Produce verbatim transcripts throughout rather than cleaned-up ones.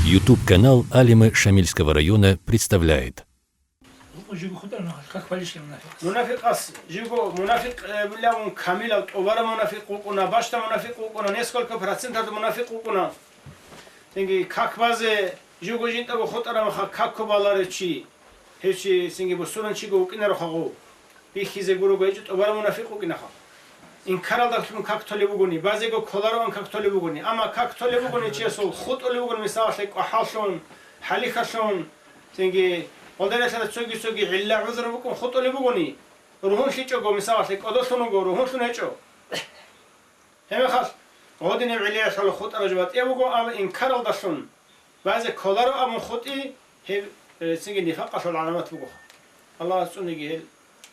YouTube-канал Алимы Шамильского района представляет. Жиго хутӀарав мехалъ как балищ мунафикъас? Мунафикъас, жиго мунафикъ, э, бугилан камилав тӀубараб мунафикъ вукӀуна, бащдаб мунафикъ вукӀуна, несколько проценталда мунафикъ вукӀуна. Цинги как базе жиго жинтӀаго хутӀарав мехалъ какго баларев чи, гьев чи цинги бусурбанчиго вукӀинаро хагъу. Бихьизе гурого гьечӀо тӀубараб мунафикъ вукӀинаха. Инкаралдалъун как толеб бугони, базего кколароан как толеб бугони. Амма как толеб бугони чиясул, хутӀулеб бугони, мисалалъе, кӀвахӀаллъун, хӀалихьалъун, цинги гьалда релълъарал цоги-цоги гӀилла-гӀузру букӀун хутӀулеб бугони, ругьунлъичӀого, мисалалъе, кӀодолъун вуго, ругьунлъун гьечӀо. Гьебмехалъ гьодинаб гӀиллаялъ хутӀарав жо батӀияб буго, амма инкаралдалъун базе кколаро абун хутӀи, гьеб, э, цинги нифакъалъул гӀаламат буго. Аллагьас цӀуниги гьел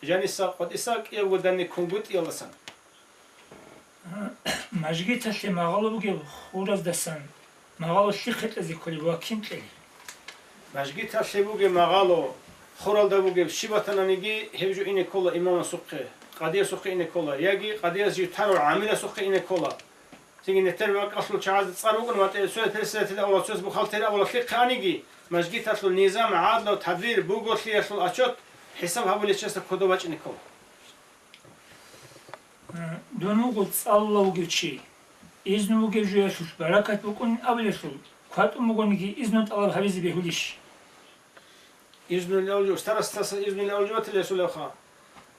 жаниса, къватӀиса кӀиябго данде кунгутӀиялдасан. Мажгиталъе магъало бугеб хураздасан магъало лъихъе кьезе кколеб ва кин кьелеб? Мажгиталъе бугеб магъало, хуралда бугеб щиб батананиги, гьеб жо ине ккола имамасухъе, къадиясухъе ине ккола, яги къадияс жив тарав гӀамиласухъе ине ккола. Цинги нетер бакӀалъул чагӀазда цӀар букӀун, ватӀа, цояс председатель авала, цояс бухгалтер авала лъихъе аниги, мажгиталъул низам, гӀадлу, тадбир, буголъиялъул отчет, хӀисаб гьабулев чиясда кодоб бачӀине ккола. Дун вуго цӀалулев вугев чи, изну бугеб жоялъулъ баракат букӀунин абулелъул, кватӀун бугониги изну тӀалаб гьабизе бегьулищ? Изну лъалев, устарасдаса изну лъалев батилесулевха.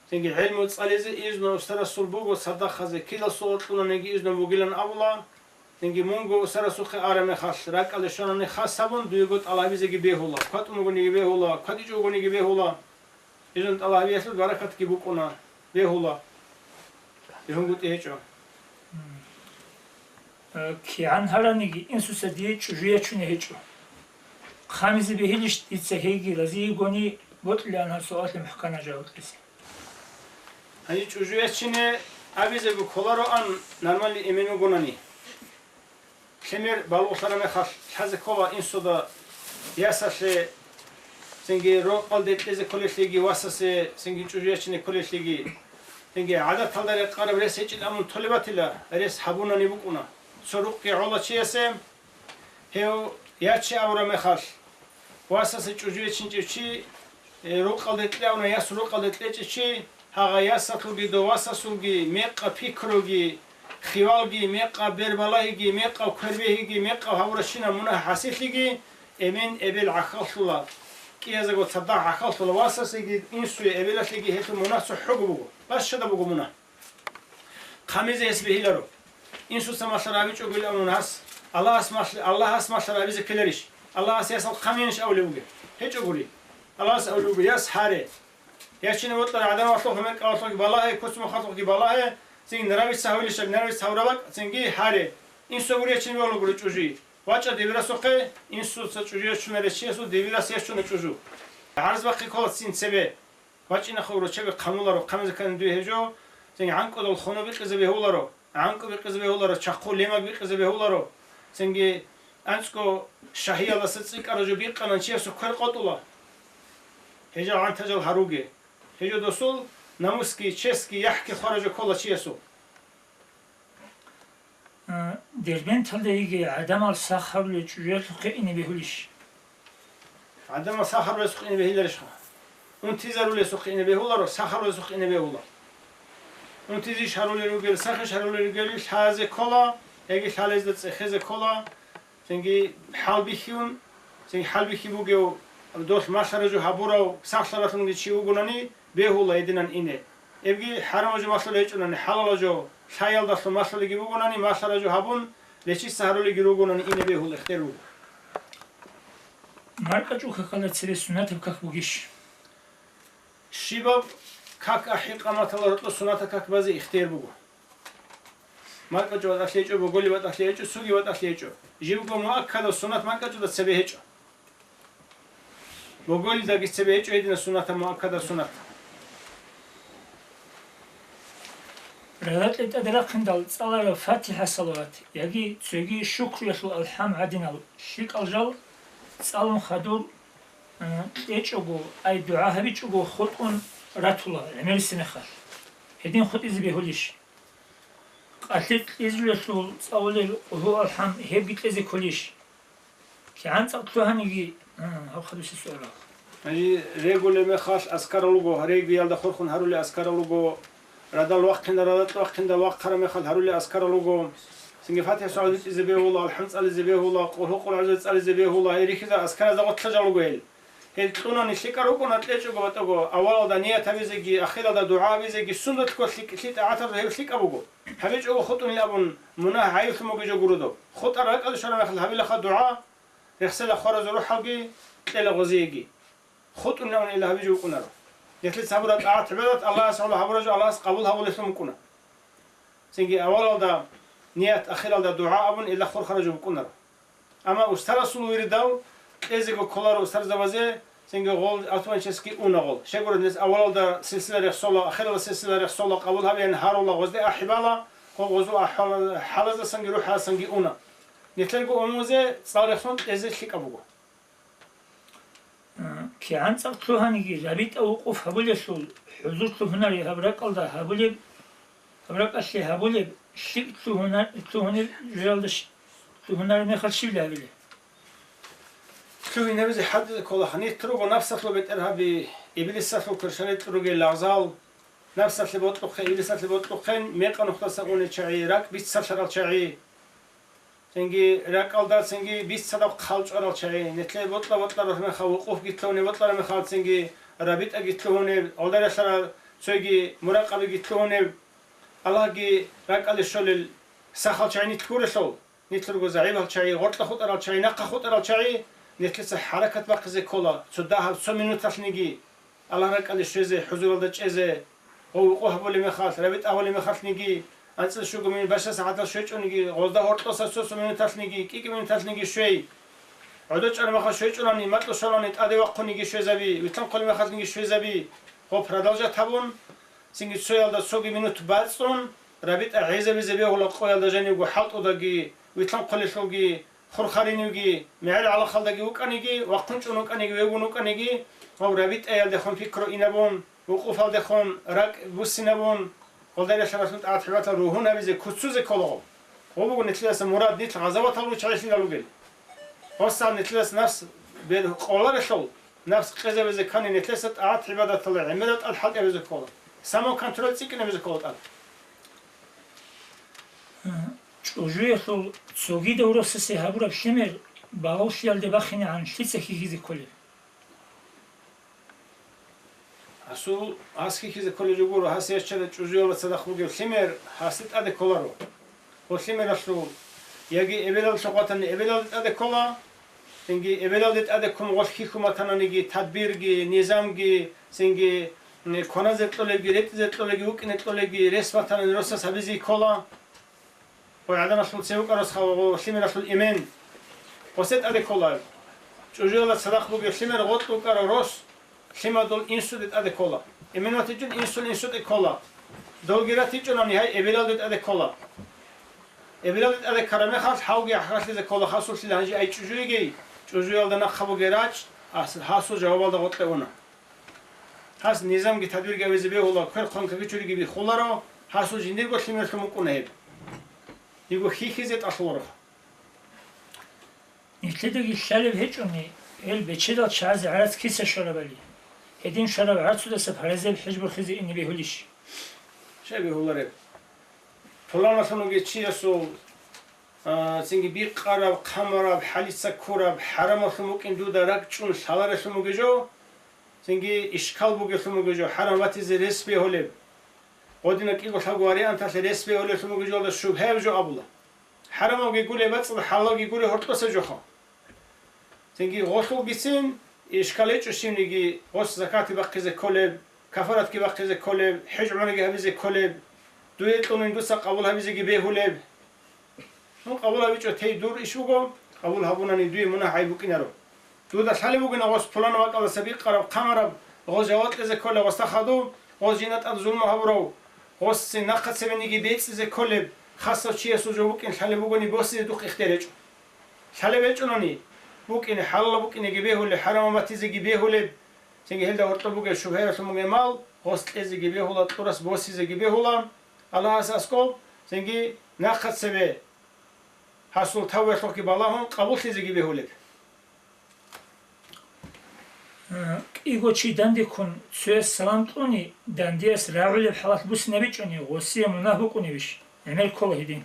Цинги гӀелму цӀализе изну устарасул буго, цадахъазе кидал сугъо кьунаниги изну бугилан абула. Цинги мунго устарасухъе араб мехалъ, ракӀалде щванани хас гьабун, дуего тӀалабизеги бегьула, кватӀун бугониги бегьула, кватӀичӀого вугониги бегьула. Изну тӀалабиялъул баракатги букӀуна, бегьула. БегьунгутӀи гьечӀо. Э, кигӀан гьараниги, инсуца дие чӀужу ячуни гьечӀо. Хъамизе бегьилищ дица гьейги разийигони? Бокьилаан гьаб суалалъе мухӀканаб жаваб кьезе. Гьаниб чӀужу ячине абизего кколароан нормальный эмен вугонани. Лъемер балугълъараб мехалъ лъазе ккола инсуда, ясалъе, цинги рокъалде кьезе кколелъиги, васасе, цинги чӀужу ячине кколелъиги. Цинги гӀадаталда рекъараб рес гьечӀин абун толеб батила, рес гьабунани букӀуна. Цо рукъги гӀола чиясе, гьев яче абураб мехалъ, васасе чӀужу ячинчӀев чи, э, рукъалде кьавна, яс рукъалде кьечӀев чи, гьагъа ясалъулги дов васасулги мекъа пикруги, хивалги, мекъа бербалагьиги, мекъа квербегьиги, мекъа гьавуращина мунагь хӀасилъиги, эмен эбел гӀахьаллъула, кӀиязего цадахъ гӀахьаллъула, васасеги инсуе эбелалъеги гьелъул мунагь цохӀого буго, бащада буго мунагь. Хъамизе гьес бегьиларо. Инсуца малъараб гьабичӀого гьел абун гьас, Аллагьас малъ-, Аллагьас малъараб гьабизе ккеларищ? Аллагьас ясал хъамиянищ абулеб бугеб? ГьечӀогури. Аллагьас абулеб буго, яс гьаре. Яс чине вокьарав гӀадамалъухъ, гьумер кӀалалъухъги балагье, куц-мухъалъухъги балагье, цин нравится гьавилищали, нравится гьавураб бакӀ, цинги гьаре. Инсугури яс чине бегьулагури чӀужи. ВачӀа дибирасухъе, инсуца чӀужу яс чунарев чиясул дибирас яс чуна чӀужу. ГӀарз бахъи ккола цин цебе. ВачӀинахъе гурого чебе хъамуларо, хъамизе ккани дуе гьеб жо, цинги гӀанкӀудал хоно бикъизе бегьуларо, гӀанкӀу бикъизе бегьуларо, чахъу лемаг бикъизе бегьуларо, цинги анцӀго шагьиялдаса цӀикӀкӀараб жо бикъанан чиясул квер къотӀула. Гьеб жо гӀантажал гьаруге. Гьеб жо досул намусги, честьги, яхӀги хвараб жо ккола чиясул. Э, Дербенталда йиги гӀадамал сах гьарулел чӀужуялъухъе ине бегьулищ? ГӀадамал сах гьарулесухъе ине бегьиларищха? Унтизарулесухъе ине бегьуларо, сах гьарулесухъе ине бегьула. Унтизищ гьарулел ругел, сахищ гьарулел ругел лъазе ккола, яги лъалезда цӀехезе ккола, цинги хӀал бихьун, цинги хӀал бихьи бугев, дол малъараб жо гьабурав, сахлъаралъунги чи вугонани, бегьула гьединан ине. Эбги хӀарамаб жо малъулеб гьечӀонани, хӀалалаб жо лъаялдалъун малъулеги бугонани, малъараб жо гьабун, лечиться гьарулеги ругонани ине бегьула, ихтияр буго. МаркӀачӀул какалда цебе суннатаб как бугищ? Щибаб как ахӀи къаматалда рокьо суннатаб как базе ихтияр буго. МаркӀачӀул батӀалъи гьечӀо, боголил батӀалъи гьечӀо, цоги батӀалъи гьечӀо. Жибго муаккадаб суннат маркӀачӀуда цебе гьечӀо. Боголилдаги цебе гьечӀо гьединаб суннатаб муаккадаб суннат. Радакье тӀаде рахъиндал цӀалараб ФатихӀа салават яги цоги шукруялъул алхӀам гӀадинал лъикӀал жал цӀалун хадур, э, кьечӀого, ай дугӀа гьабичӀого хутӀун ратула гӀемерисеб мехалъ. Гьедин хутӀизе бегьулищ? Къалъи кьижулелъул цӀалулел къулгьу алхӀам гьебги кьезе кколищ? КигӀан цӀакъ лъугьаниги, а, гьаб хадуси суалал. Гьанже регулеб мехалъ аскарал руго, региялда хурхун гьарулел аскарал руго, радал вахъинда, радал вахъинда вахъараб мехалъ гьарулел аскарал руго. Цинги ФатихӀа сура битӀизе бегьула, АлхӀам цӀализе бегьула, Къулгьу Къуръан цӀализе бегьула, гьел рихьизар аскаразда гъорлъа жал руго гьел. Гьел кьунани лъикӀал рукӀуна, кьечӀого батӀаго, авалалда ният гьабизеги, ахиралда дугӀа гьабизеги, сундулъго лъикӀ-, лъикӀ тӀагӀаталда гьеб лъикӀаб буго. ГьабичӀого хутӀунилан абун, мунагь гӀайиб лъун бугеб жо гуро доб. ХутӀараб ракӀалде щвараб мехалъ гьабилаха дугӀа, рехсела хваразул рухӀалги, кьела гъозиеги. ХутӀунилан абун ила гьабизе букӀунаро. Нилъеца гьабураб тӀагӀат-гӀибадат Аллагьас гӀоло гьабураб жо Аллагьас къабул гьабулелъун букӀуна. Цинги авалалда ният, ахиралда дугӀа абун ила хурхараб жо букӀунаро. Амма устарасул виридал кьезего кколаро устарзабазе, цинги гъол автоматически уна гъол. Щайгурелъул нилъ авалалда силсила рехсола, ахиралда силсила рехсола, къабул гьабеян гьарула, гъозде ахӀи бала, гъо-, гъозул ахӀвал-, хӀалаздасанги рухӀалдасанги уна. Нилъерго умумузе цӀал рехсон кьезе лъикӀаб буго. А, кигӀан цӀакъ лъугьаниги, рабитӀа вукъуф гьабулелъул, хӀузур лъугьунари гьаб ракӀалда гьабулеб, гьаб ракӀалъе гьабулеб, лъикӀ лъугьуна-, лъугьунеб жоялда щ-, лъугьунараб мехалъ щиб гьабилеб? Лъугьинабизе хӀалтӀизе ккола, гьанир руго напсалъул бетӀергьаби, иблисалъул кверщаликь ругел лагъзал, напсалъе бокьухъе, иблисалъе бокьухъен, мекъа нухдасан унел чагӀи, ракӀ биццалъарал чагӀи. Цинги ракӀалда цинги биццадаб хъал чӀварал чагӀи, нилъее бокьа-бокьараб мехалъ, вукъуфги лъугьунеб бокьараб мехалъ, цинги рабитӀаги лъугьунеб, гьолда релълъарал цоги муракъабиги лъугьунеб, Аллагьги ракӀалде щолел сахал чагӀи нилъ гурелъул, нилъ руго загӀипал чагӀи, гъоркьа хутӀарал чагӀи, нахъа хутӀарал чагӀи, нилъеца хӀаракат бахъизе ккола, цо дагьаб, цо минуталъниги. Аллагь ракӀалде щвезе, хӀузуралда чӀезе, гъов вукъу гьабулеб мехалъ, рабитӀа гьабулеб мехалъниги, анцӀила щуго минут, баща сагӀаталъ щвечӀониги, гъозда гьоркьоса цо-цо минуталъниги, кӀи-кӀи минуталъниги щвей. ГӀодор чӀараб мехалъ щвечӀунани, макьу щвалани, тӀаде вахъуниги щвезаби, вилълъанхъулеб мехалъниги щвезаби. Гъов продолжать гьабун, цинги цоялда цоги минут бацӀцӀун, рабитӀа гӀезабизе бегьула къоялда жанивго хӀалтӀудаги, вилълъанхъулелъулги, хурхаринивги, мегӀер гӀалахалдаги вукӀаниги, вахъун чӀун вукӀаниги, вегун вукӀаниги, гьав рабитӀаялдехун пикру инабун, вукъуфалдехун ракӀ буссинабун, гъолда релълъаралъун тӀагӀат-гӀибадатал ругьунабизе, куцузе ккола гъов. Гъов буго нилъидаса мурад, нилъ гъазаватал руччабилъилан ругел. Гъосда нилъидаса напс бер-, къоларелъул, напс къезабизе ккани, нилъеца тӀагӀат-гӀибадаталда гӀемерал тӀад хӀалтӀизабизе ккола. Самоконтроль цӀикӀкӀинабизе ккола тӀад. ЧӀужуялъул цогидав росасе гьабураб лъимер балагьлъиялде бахинегӀан лъица хьихьизе кколеб? Гьасул гьас хьихьизе кколеб жо гуро, гьас ящараб чӀужуялда цадахъ бугеб лъимер гьасде тӀаде кколаро. Гъо лъимералъул яги эбелалда ватани эбелалде тӀаде ккола, цинги эбелалде тӀаде ккун гъолъ хьихьун батананиги, тадбирги, низамги, цинги, м, кваназе кьолебги, ретӀизе кьолебги, вукӀине кьолебги, рес батанани росас гьабизе ккола. Гъой гӀадамалъул цеве вукӀарас хаваго лъимералъул эмен. Гъосе тӀаде ккола. ЧӀужуялда цадахъ бугеб лъимер гъоркь вукӀарав рос лъимадул инсуде тӀаде ккола. Эмен ватичӀун инсул инсуде ккола. Долги ратичӀунани гьай эбелалде тӀаде ккола. Эбелалде тӀаде ккараб мехалъ гьавги гӀахьаллъизе ккола хасулъила гьанже ай чӀужу йигей, чӀужуялда нахъа бугей рачӀ, ас-, гьасул жавабалда гъоркье уна. Гьас низамги тадбирги гьабизе бегьула, квер хъван кагичуриги биххуларо, гьасул жиндирго лъимерлъун букӀуна гьеб. Диго хьихьизе тӀалъуларо. Нилъедаги лъалеб гьечӀони, гьел бечедал чагӀазе гӀарац киса щварабали, гьедин щвараб гӀарцудаса паразел хӀеж борхизе ине бегьулищ? Щай бегьулареб? Пуланалъун вугев чиясул, а, цинги бикъараб, хъамараб, хӀалица ккураб, хӀарамалъун букӀин дуда ракӀчӀун лъаларелъун бугеб жо, цинги ишкал бугелъун бугеб жо, хӀарам батизе рес бегьулеб. Гъодинаб кӀиго-лъабго варианталъе рес бегьулелъун бугеб жолда шубгьаяб жо абула. ХӀарамалги гуреб бацӀцӀад, хӀалалги гуреб гьоркьосеб жоха. Цинги гъолъулгицин ишкал гьечӀо щивниги, гъос закатги бахъизе кколеб, кафаратги бахъизе кколеб, хӀеж-гӀумраги гьабизе кколеб, дуе кьунин дуца къабул гьабизеги бегьулеб. Ну, къабул гьабичӀо тей дур иш буго, къабул гьабунани дуе мунагь гӀайиб букӀинаро. Дуда лъалеб бугина гъос пуланав вакӀалдаса бикъараб, хъамараб, гъос жаваб кьезе кколеб гъосда хадуб, гъос жинда тӀад зулму гьабурав, гъосцин нахъа цебениги бецӀизе кколеб, хасав чиясул жо букӀин лъалеб бугони босизе духъ ихтияр гьечӀо. Лъалеб гьечӀунани, букӀине хӀалалаб букӀинеги бегьулеб, хӀарамаб батизеги бегьулеб, цинги гьелда гьоркьоб бугеб шубгьаялъун бугеб мал гъос кьезеги бегьула, кьурас босизеги бегьула, Аллагьас аскӀоб, цинги нахъа цебе гьасул тавбаялъухъги балагьун къабуллъизеги бегьулеб. КӀиго чи дандеккун цояс салам кьуни, дандияс рагӀулеб хӀалалъ буссинабичӀони, гъосие мунагь букӀунебищ? ГӀемер ккола гьедин.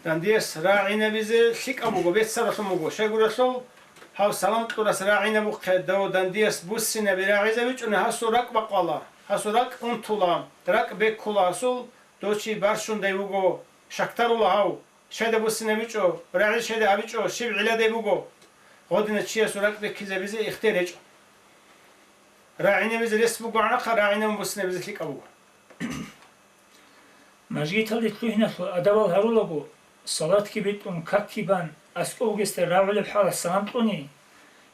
Дандияс рагӀинабизе лъикӀаб буго, беццаралъун буго. Щайгурелъул, гьав салам кьурас рагӀинабухъе дов дандияс буссинаби рагӀизабичӀони, гьасул ракӀ бакъвала, гьасул ракӀ унтула, ракӀ беккула гьасул, дов чи барщундай вуго, щакдарула гьав. Щайда буссинабичӀо, рагӀи щайда абичӀо, щиб гӀилладай буго, гъодина чиясул ракӀ беккизабизе ихтияр гьечӀо. РагӀинабизе рес бугогӀанахъа, рагӀинабун буссинабизе лъикӀаб буго. Мажгиталде лъугьиналъул адабал гьарулаго, салатги битӀун, какги бан, аскӀов вугесда рагӀулеб хӀалалъ салам кьуни,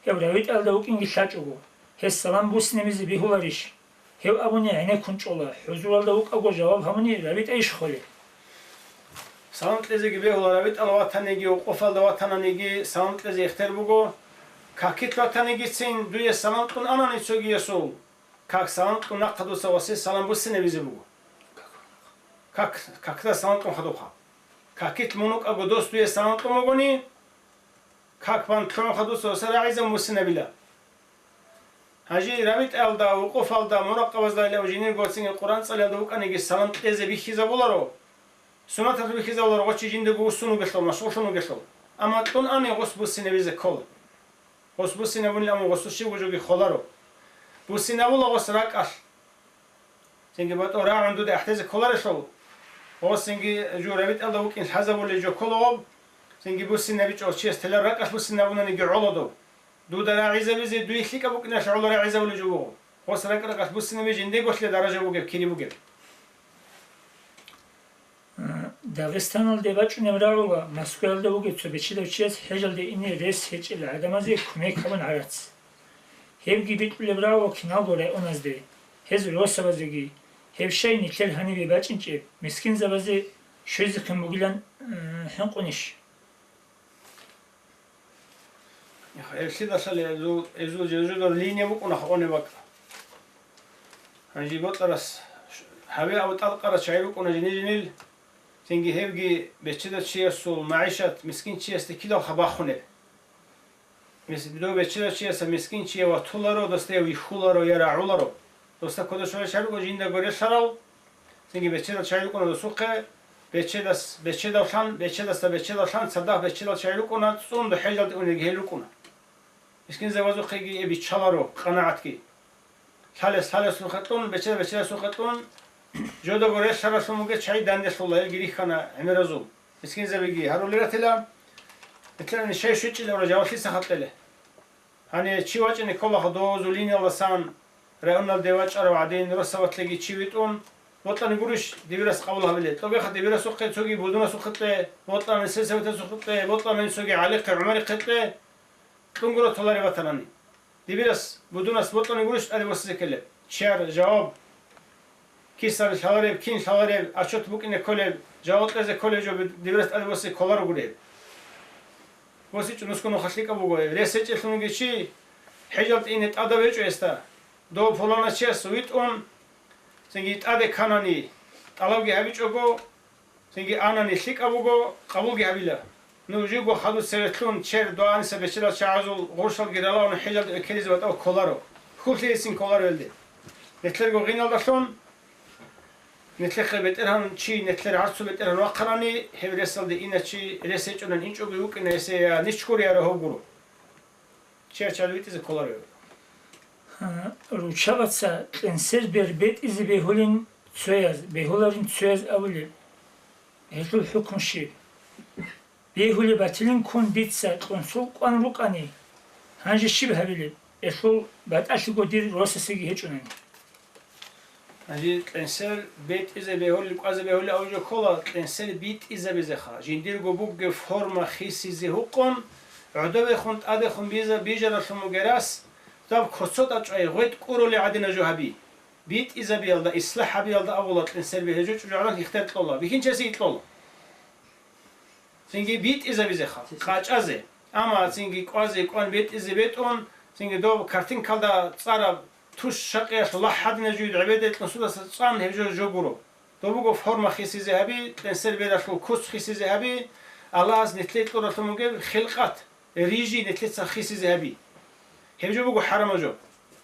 гьев равитӀалда вукӀинги лъачӀого, гьес салам буссинабизе бегьуларищ? Гьев абуни гӀенеккун чӀола, хӀузуралда вукӀаго жаваб гьабуни, равитӀайищ холеб? Салам кьезеги бегьула, равитӀал ватаниги, вукъуфалда ватананиги салам кьезе ихтияр буго. Какилъ ватанигицин дуе салам кьун анани цогиясул, как салам кьун нахъа дуца гъосие салам буссинабизе буго. Как, какда салам кьун хадубха. Какилъ мун вукӀаго дос дуе салам кьун бугони, как бан лъугӀун хадуса гьуса рагӀизабун буссинабила. Гьанже равитӀалда, вукъуфалда, муракъабазда илав жинирго цинги Къуръан цӀалиялда вукӀаниги салам кьезе бихьизабуларо. Сунаталъ бихьизабуларо гъочи жиндаго вуссун вугелъул, машгъуллъун вугелъул. Амма кьун ани гъос буссинабизе ккола. Гъос буссинабунилан гъосул щибго жоги холаро. Буссинабула гъос ракӀалъ. Цинги батӀо рагӀун дуда ахӀдезе кколарелъул, гъос цинги жо равитӀалда вукӀин лъазабулей жо кколагъоб, цинги буссинабичӀо чияс телар ракӀалъ буссинабунаниги гӀолодо. Дуда рагӀизабизе дуе лъикӀаб букӀиналъ гӀоло рагӀизабулей жо буго. Гъос ракӀ-ракӀалъ буссинаби жиндего лъе даража бугеб, кири бугеб. Дагъистаналде бачӀунеб рагӀула, Москваялда вугев цо бечедав чияс хӀежалде ине рес гьечӀел гӀадамазе кумек гьабун гӀарац. Гьебги бикьулеб рагӀула киналго районазде, гьез росабазеги, гьеб щай нилъер гьанибе бачӀинчӀеб мискинзабазе щвезехъин бугилан, э, хӀинкъунищ? Гьеб лъидалъали гьезул, гьезул жезулал линия букӀуна гьаниб бакӀ. Гьанже бокьарас гьаве абу тӀалкъарал чагӀи рукӀуна жини-жинил, цинги гьебги бечедав чиясул магӀишат мискин чиясде кидал хабахъунеб. Мис-, дов бечедав чиясда мискин чияв ватуларо, досда я вихьуларо, я рагӀуларо. Досда кодоб щварал чагӀи руго жиндаго релълъарал, цинги бечедал чагӀи рукӀуна досухъе, бечедас бечедавлъан, бечедасда бечедавлъан, цадахъ бечедал чагӀи рукӀуна, цӀун дохӀелалде унеги гьел рукӀуна. Мискинзабазухъеги гьеб биччаларо, къанагӀатги. Лъалес лъалесухъе кьун, бечедас бечедасухъе кьун, жодаго релълъаралъун бугеб чагӀи данделъула, гьелги рихьана гӀемеразул. Мискинзабиги гьарулел ратила, бетӀерани щай щвечӀила гьура жавалъиса хатӀеле. Гьанив чи вачӀине ккола гьадозул линиялдасан, районалде вачӀарав гӀадин, росабалъеги чи витӀун, бокьани гурищ дибирас къабул гьабилеб? ТӀогеха дибирасухъе цоги будунасухъе кье, бокьани сельсоветасухъе кье, бокьани цоги ГӀалихъе, ГӀумарихъе кье, кьун гуро толареб батанани. Дибирас будунас бокьани гурищ тӀаде босизе ккелеб? Чияр жаваб. Кисаби лъалареб, кин лъалареб, отчет букӀине кколеб, жаваб кьезе кколеб жо дибирас тӀаде босе кколаро гуреб. БосичӀо нусго нухалъ лъикӀаб буго, рес гьечӀелъун вугев чи, хӀежалде ине тӀадаб гьечӀо гьесда. Дов пуланав чияс витӀун, цинги тӀаде кканани, тӀалабги гьабичӀого, цинги анани лъикӀаб буго, къабулги гьабила. Ну жиго хадур цеве лъун чер дугьаниса бечедал чагӀазул гъурщалги ралагьун хӀежалде эккелизе батӀав кколаро. Хьулъи гьесин кколаро гьелде. Нилъерго гъиналдалъун, нилъехъе бетӀергьан чи, нилъер гӀарцул бетӀергьан вахъарани, гьеб ресалде иначи рес гьечӀунан инчӀого вукӀина гьесие я ничгур, я рагьугур. Чияр чагӀи битӀизе кколаро. Гьа, руччабаца кьенсер бер бетӀизе бегьулин цояз, бегьуларин цояз абулеб. Гьелъул хӀукму щиб? Бегьулеб батилин ккун дица кьунсул кӀван рукӀани, гьанже щиб гьабилеб, гьелъул батӀалъиго дир росасеги гьечӀунани? Гьанже кьенсер бетӀизе бегьулел, кӀвазе бегьулел абулеб жо ккола, кьенсер битӀизабизеха, жиндирго бугеб форма хисизе гьукъун, гӀодовехун тӀадехун биза-, бижаралъун бугеб рас, даб косо тӀачӀвай гъветӀ кӀурулел гӀадина жо гьаби. БитӀизабиялда, ислахӀ гьабиялда абула кьенсер бегьулел жо чӀужугӀадан ихтияр кьола, бихьинчиясе кьола. Цинги битӀизабизеха, къачӀазе. Амма цинги кӀвазе кӀван бетӀизе бетӀун, цинги доб картинкалда цӀараб тушшакъиялъ лагь гьадинаб жуйид гӀебеде кьунсудаса цӀан гьеб жо, жо гуро. Доб буго форма хисизе гьаби, кьенсер бералъул куц хисизе гьаби, Аллагьас нилъее кьуралъун бугеб хилкъат, рижи нилъеца хисизе гьаби. Гьеб жо буго хӀарамаб жо.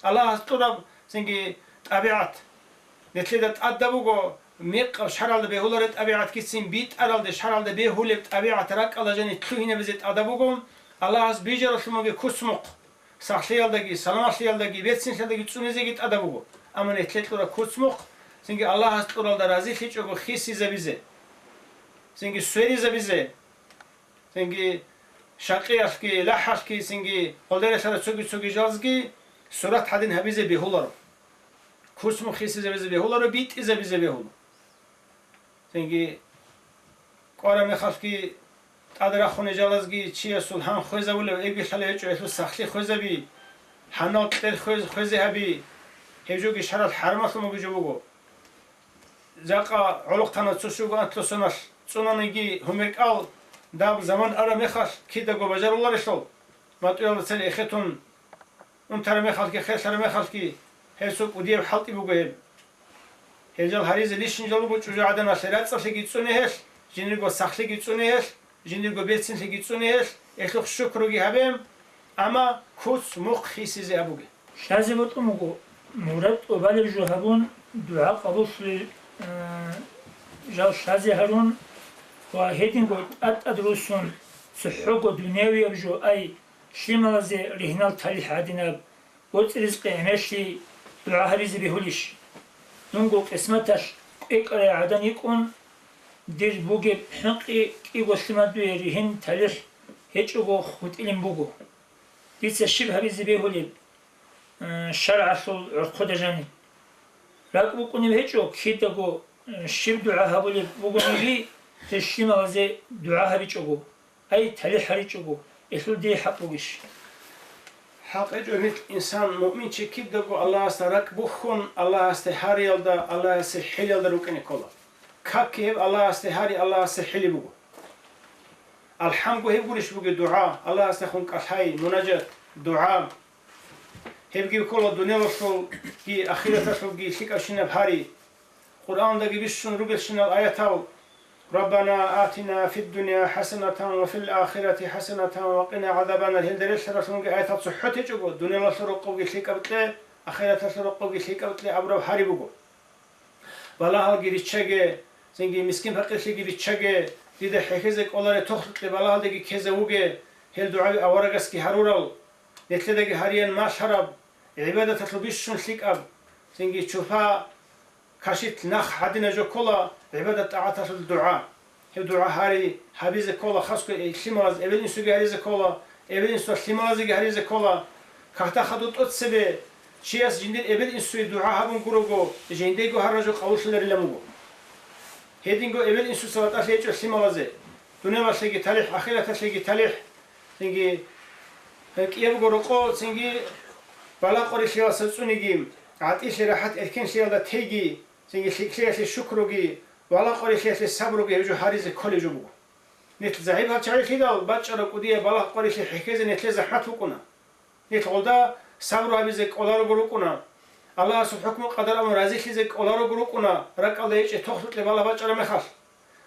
Аллагьас кьураб цинги тӀабигӀат. Нилъеда тӀадаб буго, мекъаб шаргӀалда бегьулареб тӀабигӀатгицин битӀаралде шаргӀалда бегьулеб тӀабигӀат ракӀалда жаниб лъугьинабизе тӀадаб буго, Аллагьас бижаралъумаги куцмухъ, сахлъиялдаги, саламалъиялдаги, берцинлъиялдаги цӀунизеги тӀадаб буго. Амма нилъе кьураб куцмухъ, цинги Аллагьас кьуралда разилъичӀого хисизабизе, цинги сверизабизе, цинги шакъиялъги, лахӀалъги, цинги гъолдералъара цоги-цоги жалазги сурат гьадин гьабизе бегьуларо. Куцмухъ хисизабизе бегьуларо, битӀизабизе бегьула. Цинги кӀвара мехалъги тӀад рахуней жалазги чиясул гьан хвезабулев эбги лъалев гьечӀо, гьелъул сахлъи хвезаби, гьанал кьер хвез-, хвезе гьаби, гьеб жоги шаргӀалъ хӀарамалъун бугеб жо буго. Жакъа гӀолохъанав цо щуго анлъго соналъ цӀунаниги гьумер кӀал, даб заман араб мехалъ кидаго бажаруларелъул, матӀуялда цел эхетун унтараб мехалъги, херлъараб мехалъги, гьеб цо кӀудияб хӀалтӀи буго гьеб. Гьел жал гьаризе лишин жал руго чӀужугӀаданалъе рацӀцӀалъиги цӀуне гьелъ, жиндирго сахлъиги цӀуне гьелъ, жиндирго берцинлъиги цӀуне гьелъ, гьелъухъ шукруги гьабе, амма куц мухъ хисизе абуге. Лъазе бокьун буго, мурад тӀубалеб жо гьабун, дугӀа къабуллъулел, э, жал лъазе гьарун ва гьединго тӀад-тӀад руссун, цохӀого дунявияб жо, ай, лъималазе ригьнал талихӀ гӀадинаб, боцӀи-ризкъи гӀемерлъи дугӀа гьабизе бегьулищ? Дунго къисматалъ кӀвекӀарай гӀадан йикӀун, дир бугеб хӀинкъи кӀиго лъимадуе ригьин талихӀ гьечӀого хутӀилин буго. Дица щиб гьабизе бегьулеб, э, шаргӀалъул гӀорхъуда жаниб? РакӀ букӀунеб гьечӀо, кидаго, э, щиб дугӀа гьабулеб бугониги, гьел лъималазе дугӀа гьабичӀого, ай, талихӀ гьаричӀого, гьелъул дие хӀакъ бугищ? ХӀакъ гьечӀо, нилъ инсан, муъминчи кидаго Аллагьасда ракӀ бухьун, Аллагьасде гьариялда, Аллагьасе хӀилиялда рукӀине ккола. Какги гьеб Аллагьасде гьари, Аллагьасе хӀили буго. АлхӀамго гьеб гурищ бугеб дугӀа, Аллагьасдехун кӀалъай, мунажат, дугӀа. Гьебги ккола дуниялалъулги ахираталъулги лъикӀабщинаб гьари. Къуръандаги бищун ругелщинал аятал: «Раббана атина фиддуния хӀасанатан ва фил ахирати хӀасанатан ва къина гӀазабанар», гьелда релълъаралъунги аятал цохӀо течӀого, дуниялалъул рокъобги лъикӀаб кье, ахираталъул рокъобги лъикӀаб кье абураб гьари буго. Балагьалги риччаге, цинги мискин-пакъирлъиги биччаге, дида хӀехьезе кӀоларе тохлъукье балагьалдеги ккезавуге, гьел дугӀаби аварагасги гьарурал, нилъедаги гьариян малъараб, гӀибадаталъул бищун лъикӀаб, цинги чупа кашит нах гӀадинаб жо ккола гӀибадат-тӀагӀаталъул дугӀа. Гьеб дугӀа гьари гьабизе ккола, хасго лъималаз эбел-инсуеги гьаризе ккола, эбел-инсуца лъималазеги гьаризе ккола. Кагъда хадуб тӀоцебе чияс жиндир эбел-инсуе дугӀа гьабун гурого, жиндиего гьараб жо къабуллъуларилан буго. Гьединго эбел-инсуца батӀалъи гьечӀо лъималазе, дуниялалъеги талихӀ, ахираталъеги талихӀ, цинги кӀиябго рокъо, цинги балагь-къварилъиялдаса цӀуниги, гӀатӀилъи-рахӀат эркенлъиялда теги, цинги лъикӀлъиялъе шукруги, балагь-къварилъиялъе сабруги гьеб жо гьаризе кколеб жо буго. Нилъ загьирлъи гьал чагӀилъидал бачӀараб кӀудияб балагь-къварилъи хӀехьезе нилъее захӀмат букӀуна. Нилъ гъолда сабру гьабизе кӀоларого рукӀуна. Аллагьасул хӀукму-къадар абун разилъизе кӀоларого рукӀуна, ракӀалда гьечӀеб тохлъукье балагь бачӀараб мехалъ.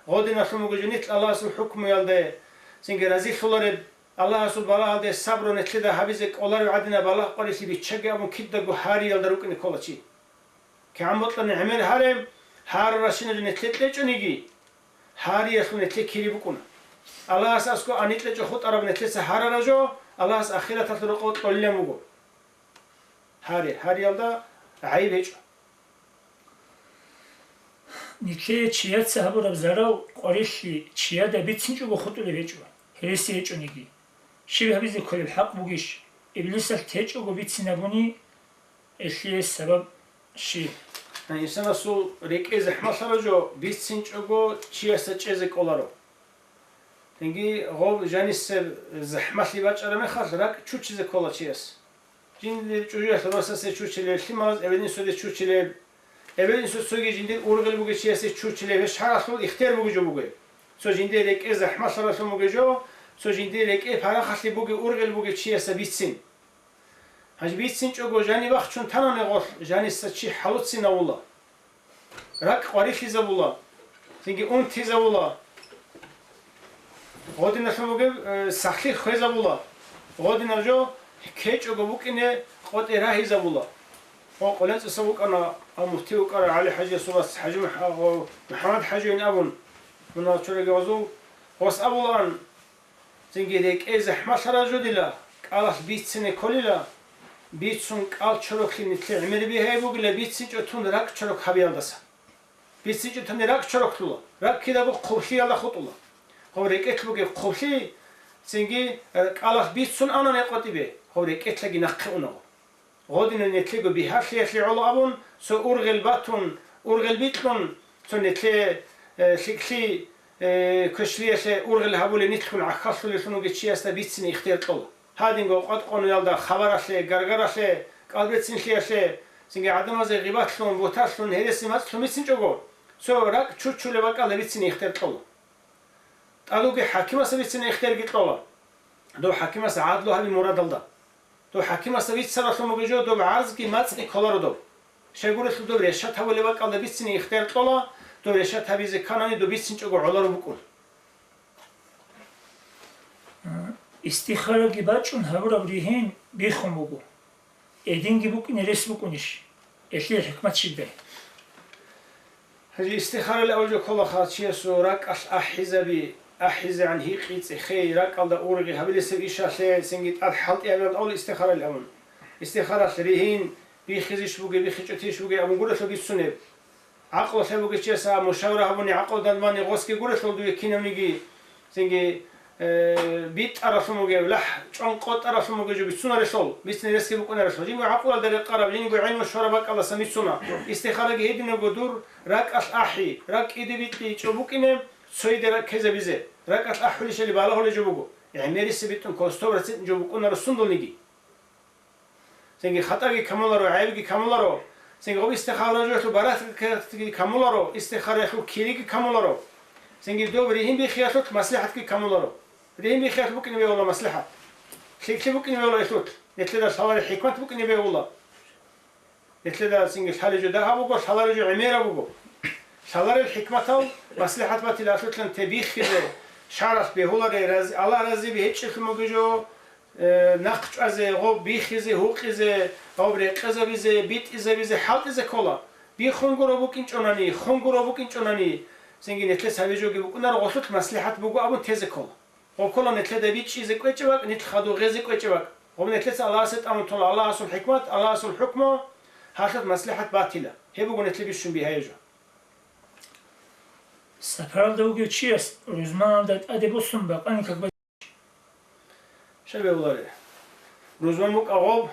Гъодиналъун буго жо нилъ Аллагьасул хӀукмуялде цинги разилъулареб, Аллагьасул балагьалде сабру нилъеда гьабизе кӀолареб гӀадинаб балагь-къварилъи биччаге абун кидаго гьариялда рукӀине ккола чи. КигӀан бокьани гӀемер гьаре, гьараращинаб жо нилъее кьечӀониги, гьариялъул нилъее кири букӀуна. Аллагьас аскӀо аникьлъичӀо хутӀараб нилъеца гьарараб жо Аллагьас ахираталъул рокъов кьолилан буго. Гьари, гьариялда гӀайиб гьечӀо. Нилъее чияца гьабураб зарал-къварилъи чияда бицинчӀого хутӀулеб гьечӀо, гьереси гьечӀониги. Щиб гьабизе кколеб хӀакъ бугищ, иблисалъ течӀого бицинабуни, гьелъие сабаб щиб? Инсанасул рекӀее захӀмалъараб жо бицинчӀого чиясда чӀезе кӀоларо. Цинги гъоб жанисеб захӀмалъи бачӀараб мехалъ ракӀ чучизе ккола чияс. Жиндир чӀужуялъ росасе чучилеб, лъималаз эбел-инсуде чучилеб, эбел-инсуцоги жиндир ургъел бугев чиясе чучилеб, гьеб шаргӀалъул ихтияр бугеб жо буго. Цо жиндир рекӀее захӀмалъаралъун бугеб жо, цо жиндир рекӀее парахалъи бугев, ургъел бугев чиясда бицин. Гьанже бицинчӀого жанив вахчун танани гъолъ, жаниса чи хӀалуцинавула. РакӀ къварилъизабула, цинги унтизавула. Гъодиналъун бугеб, э, сахлъи хвезабула. Гъодинаб жо ккечӀого букӀине къотӀи рагьизабула. Ва къолен цӀиса вукӀана, а муфти вукӀара ГӀали-хӀажиясул вас ХӀажи Мух-, а, ва МухӀаммад-хӀажийин абун, мунагьал чураги гъозул, гъос абулаан, цинги рекӀее захӀмалъараб жо дила, кӀалалъ бицине кколила, бицун кӀал чороклъи нилъе гӀемер бигьаяб бугила, бицинчӀо тун ракӀ чорок гьабиялдаса. БицинчӀо тун ракӀ чороклъула, ракӀ кидаго хъублъиялда хутӀула. Гъов рекӀелъ бугеб хъублъи, цинги, э, кӀалалъ бицун анани къотӀибе, гъов рекӀелъаги нахъе унаго. Гъодинан нилъего бигьалъиялъе гӀоло абун, цо ургъел батун, ургъел бикьун, цо нилъе, э, лъикӀлъи, э, квешлъиялъе ургъел гьабулел нилъгун гӀахьаллъулеллъун вугев чиясда бицине ихтияр кьола. Гьадинго къватӀ-къонуялда хабаралъе, гаргаралъе, кӀалбецинлъиялъе, цинги гӀадамазе гъибатлъун, буталлъун, гьереси мацӀлъун бицинчӀого, цо ракӀ чучулеб бакӀалда бицине ихтияр кьола. ТӀадуги хӀакимасда бицине ихтиярги кьола. Дов хӀакимасда гӀадлу гьаби мурадалда. Дов хӀакимасда бицаралъун бугеб жо, доб гӀарзги мацӀги кколаро доб. Щайгурелъул доб решат гьабулеб бакӀалда бицине ихтияр кьола, дов решат гьабизе кканани доб бицинчӀого гӀоларо букӀун. Истихараги бачӀун гьабураб ригьин биххун буго. Эдинги букӀине рес букӀунищ? Элъие хӀикмат щибдай? Гьанже истихарали авлу кколаха чиясул ракӀалъ ахӀизаби, ахӀизегӀан гьикъи цӀехей, ракӀалда ургъи гьабилесеб ишалъе, цинги тӀад хӀалтӀи гьабилан авлу истихарали авун. Истихаралъ ригьин, биххизищ бугеб, биххичӀотищ бугеб абун гурелъул бицунеб. ГӀакълу лъай бугев чияс а мушавра гьабуни, гӀакълу данбани гъосги гурелъул дуе кинавниги, цинги, э, битӀаралъун бугев, лахӀ чӀван къотӀаралъун бугев жо бицунарелъул, бицни ресги букӀунарелъул. Жинго гӀакълуялда рекъараб, жинго гӀелму щвараб бакӀалдаса бицуна. Истихараги гьединабго дур ракӀалъ ахӀи, ракӀ кӀиде бикьичӀо букӀине, цояде ракӀ ккезабизе, ракӀалъ ахӀулищали балагьулей жо буго. ГӀемерисеб битӀун ккола, сто процент жо букӀунаро сундулниги. Цинги хатӀаги камуларо, гӀайибги камуларо. Цинги гъоб истихара жоялъул баракатги камуларо, истихараялъул кириги камуларо. Цинги доб ригьин биххиялъулъ маслихӀатги камуларо. Ригьин биххиялъ букӀине бегьула маслихӀат. ЛъикӀлъи букӀине бегьула гьелъулъ. Нилъеда лъалареб хӀикмат букӀине бегьула. Нилъеда цинги лъалеб жо дагьаб буго, лъалареб жо гӀемераб буго. Лъаларел хӀикматал маслихӀат батилалъулъан те биххизе, шаралъ бегьуларе, рази-, Аллагь разиби гьечӀелъун бугеб жо, э, нахъ чӀвазе, гъоб биххизе, гьукъизе, гъоб рекъезабизе, битӀизабизе, хӀалтӀизе ккола. Биххун гуро букӀинчӀонани, хун гуро букӀинчӀонани, цинги нилъер цаби жоги букӀунаро гъолъулъ маслихӀат буго абун тезе ккола. Гъоб ккола нилъеда бичӀчӀизе кӀвечӀеб бакӀ, нилъ хадув гъезе кӀвечӀеб бакӀ. Гъоб нилъеца Аллагьасе тӀамун тола Аллагьасул хӀикмат, Аллагьасул хӀукму, гьалъулъ маслихӀат батила. Гьеб буго нилъер бищун бигьаяб жо. Сапаралда вугев чияс рузманалда тӀаде босун бакъани как ба- Щай бегьуларе? Рузман букӀа гъоб,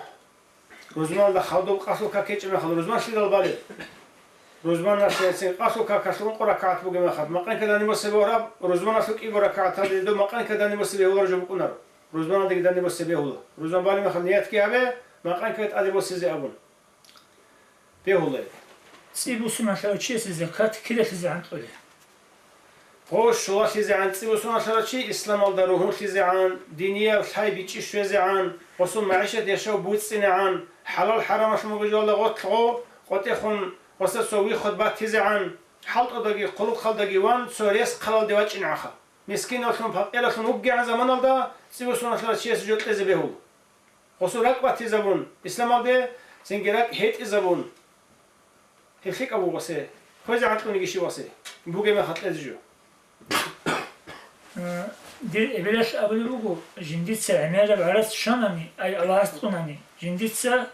рузманалда хадуб къалъул как гьечӀеб мехалда, рузман лъидал балеб? Рузманалъе цин къалъул какалъ ункъо ракагӀат бугеб мехалда, макъанккаданиб босеб гьораб, рузманалъул кӀиго ракагӀат гьабизе, доб макъанккаданиб босеб бегьуларо жо букӀунаро. Рузманалдаги даниб босеб бегьула. Рузман балеб мехалда ниятги гьабе, макъанккаги тӀаде босизе абун. Бегьулай. ЦӀи бусуналъарав чиясе закат кидалъизегӀан кьолеб? Гъо, щулалъизегӀан цӀи бусуналъарав чи исламалда ругьунлъизегӀан, динияб лъай бичӀчӀи щвезегӀан, гъосул магӀишат яшав буцӀцӀинегӀан, хӀалал-хӀарамалъун бугеб жоялда гъорлъ гъо, къотӀехун гъосда цо вихход батизегӀан, хӀалтӀудаги хъулухъалдаги ван цо рес хъалалде вачӀинегӀанха. Мискиналлъун, пакъираллъун вугегӀан заманалда цӀи бусуналъарав чиясе жо кьезе бегьула. Гъосул ракӀ батизабун, исламалде цинги ракӀ гьетӀизабун. Гьеб лъикӀаб буго се. Хвезе гӀанкьуниги щивасе. Бугеб мехалъ кьезе жо. Э, дир эбелалъ абулеб буго, жиндица гӀемераб гӀарац щванани, ай Аллагьас кьунани, жиндица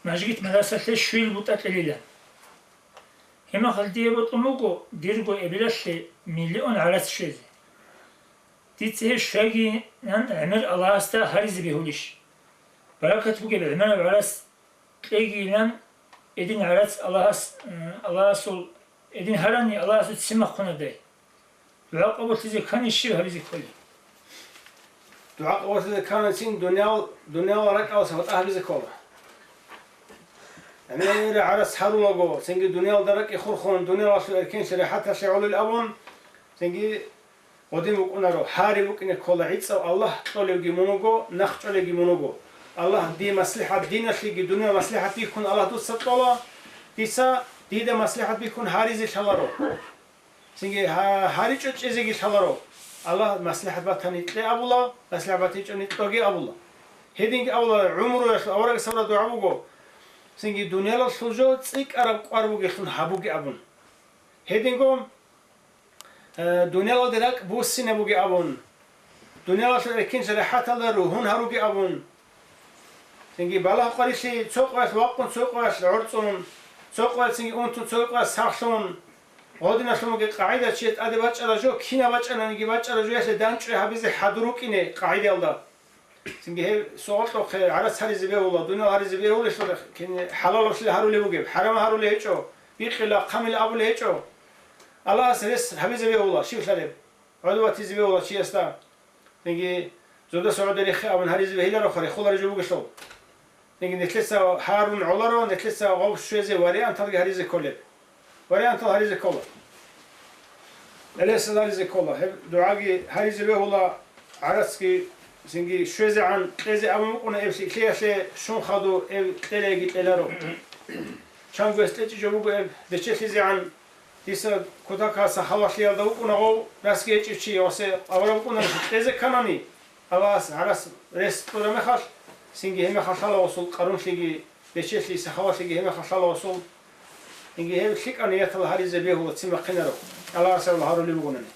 мажгит-мадрасалъе щвел бутӀа кьелилан. Гьеб мехалъ дие бокьун буго дирго эбелалъе миллион гӀарац щвезе. Дица гьеб щвегинан гӀемер Аллагьасда гьаризе бегьулищ? Баракат бугеб гӀемераб гӀарац кьегийилан эдин гӀарац Аллагьас, э, Аллагьасул эдин гьарани Аллагьасул ццин махъунадай. ДугӀа къабуллъизе ккани щиб гьабизе кколеб? ДугӀа къабуллъизе кканацин дуниял, дуниял ракӀалдаса батӀа гьабизе ккола. ГӀемераб гӀарац гьарулаго, цинги дуниялда ракӀи хурхун, дуниялалъул эркенлъи рахӀаталъе гӀолел абун, цинги гъодин букӀунаро, гьари букӀине ккола, гӀицӀав Аллагь кьолевги мун вуго, нахъ чӀолевги мун вуго. Аллагь, дие маслихӀат, диналъеги дуниял маслихӀат бихьун Аллагь дуца кьола, дица дида маслихӀат бихьун гьаризе лъаларо. Цинги гьа-, гьаричӀо чӀезеги лъаларо. Аллагь, маслихӀат батани кье абула, маслихӀат батичӀони кьоге абула. Гьединги абула, гӀумруялъул аварагас абураб дугӀа буго, цинги дуниялалъул жо цӀикӀкӀараб кӀвар бугелъун гьабуге абун. Гьединго, э, дуниялалде ракӀ буссине буге абун. Дуниялалъул эркинча рахӀаталда ругьун гьаруге абун. Цинги балагь-къварилъи цо къоялъ вакъун, цо къоялъ гӀорцӀун, цо къоялъ цинги унтун, цо къоялъ сахлъун. Гъодиналъун бугеб къагӀида чияс тӀаде бачӀараб жо, кинаб бачӀананиги бачӀараб жоялъе данчӀвай гьабизе хӀадур рукӀине къагӀидаялда. Цинги гьеб сугъоркьухъе гӀарац гьаризе бегьула, дуниял гьаризе бегьулелъул кин хӀалалалъе гьарулеб бугеб, хӀарам гьарулей гьечӀо, бикъила, хъамила абулей гьечӀо. Аллагьас рес гьабизе бегьула, щивлъареб, гӀодов ватизе бегьула чиясда. Цинги зодаса гӀодор рехе абун гьаризе бегьилароха, рехулареб жо бугелъул. Цинги нилъеца гьарун гӀоларо, нилъеца гъов щвезе варианталги гьаризе кколеб. Вариантал гьаризе ккола. Гьелесал гьаризе ккола. Гьеб дугӀаги гьаризе бегьула, гӀарацги цинги щвезегӀан кьезе абун букӀуна, эб лъикӀлъиялъе щун хадуб эб кьелайги кьеларо. Чанго гьес кьечӀеб жо буго эб бечелъизегӀан, дица кутакалъ сахавалъиялда вукӀуна гъов, расги гьечӀев чи, ва се авараг вукӀуна, кьезе кканани, Аллагьас гӀарац рес кьураб мехалъ, цинги гьеб мехалъ лъала гъосул къарумлъиги, бечелъи, сахавалъиги гьеб мехалъ лъала гъосул. Цинги гьеб лъикӀаб нияталда гьаризе бегьула, цин бахъинаро, Аллагьас гьарулеб бугонани.